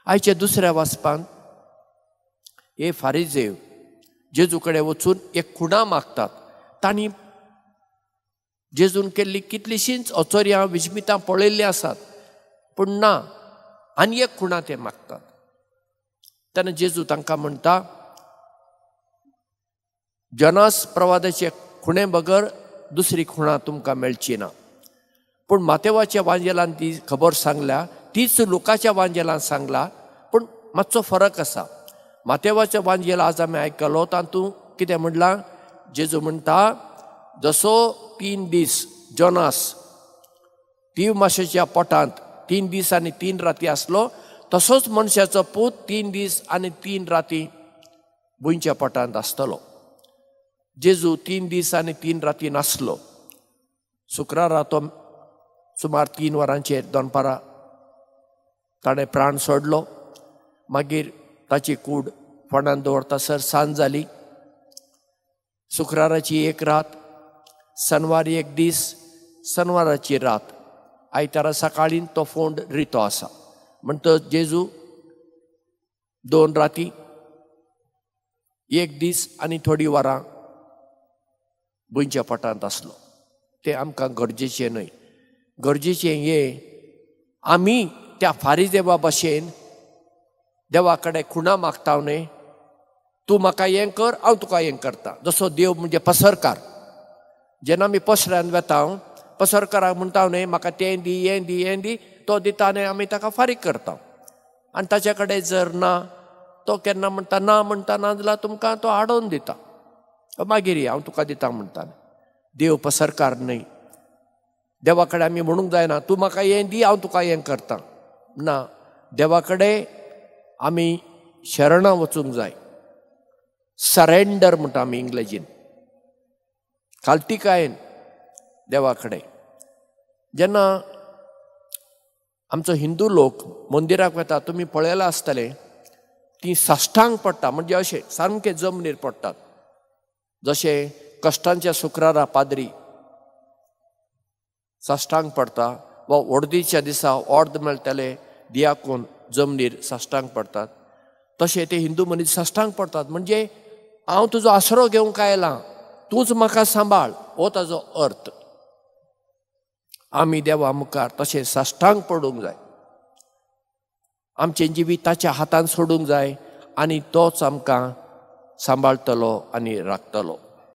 आयच्या दुसऱ्या वाचपांत हे फारिजेव जेजू कडेन वचून एक खुणा मागतात. तांणी जेजून केल्ली कितलीशींच अचोर्यां विस्मितां पळयल्लीं आसात, पूण ना, आनी एक खुणा ते मागतात. तेन्ना जेजू तांकां म्हणटा, जनास प्रवादाचे खुणे बगर दुसरी खुणा तुमकां मेळची ना. पूण मातेवाच्या वांजेलान ती खबर सांगल्या, तीच लुकाच्या वांजेलान सांगला, पूण मातसो फरक आसा. मातेवाच्या वांजेल आज आमी आयकलो, तातूंत कितें म्हणलां, जेजू म्हणटा, जसो 3 दीस जोनास तीव माशेच्या पोटांत 3 दीस आनी 3 राती आसलो, तसोच मनशाचो पूत 3 दीस आनी 3 राती भुंयच्या पोटांत आसतलो. जेजू 3 दीस आनी 3 राती नासलो. शुक्रारा तो सुमार 3 वरांचेर दनपारा ताणें प्राण सोडलो. मागीर ताची कूड फोंडान दवरतासर सांज जाली. शुक्राराची एक रात, शनवार एक दीस, शनवाराची रात, आयतारा सकाळीं तो फोंड रितो आसा. म्हणटच जेजू 2 राती, 1 दीस आनी थोडी वरां भुंयच्या पोटांत आसलो. तें आमकां गरजेचें न्हय. गरजेचें हें, आमी त्या फारिजेवा भशेन देवा कडेन खुणा मागता न्हय, तूं म्हाका हें कर, हांव तुका हें करता. जसो देव म्हणजे पसरकार. जेन्ना आमी पसऱ्यान वेता, पसरकाराक म्हणटा न्हय, म्हाका तें दी, हें दी, हें दी, तो दिता न्हय, आमी ताका फारीक करता. आनी ताच्या कडेन जर ना, तो केन्ना म्हणटा ना म्हणटा, ना जाल्यार तुमकां तो हाडोवन दिता, मागीर हांव तुका दिता म्हणटा. देव पसरकार न्हय. देवा कडेन आमी म्हणूंक जायना, तूं म्हाका हें दी, हांव तुका हें करता. ना, देवा कडेन आमी शरणां वचूंक जाय. सरेंडर म्हणटा आमी इंग्लेजीन, खालतीकायेन देवा कडेन. जेन्ना आमचो हिंदू लोक मंदिराक वता, तुमी पळयलां आसतलें, ती साश्टांग पडटा, म्हणजे अशें सामकें जमनीर पडटात. जशें कश्टांच्या शुक्रारा पाद्री साश्टांग पडटा, वा ओर्दीच्या दिसा ऑर्द मेळटले दियाकून जमनीर साश्टांग पडटात, तशें ते हिंदू मनीस साश्टांग पडटात. म्हणजे हांव तुजो आसरो घेवंक आयलां, तूंच म्हाका सांबाळ, हो ताजो अर्थ. आमी देवा मुखार तशें साश्टांग पडूंक जाय, आमचें जिवीत ताच्या हातान सोडूंक जाय आनी तोच आमकां सांबाळटलो आनी राखतलो.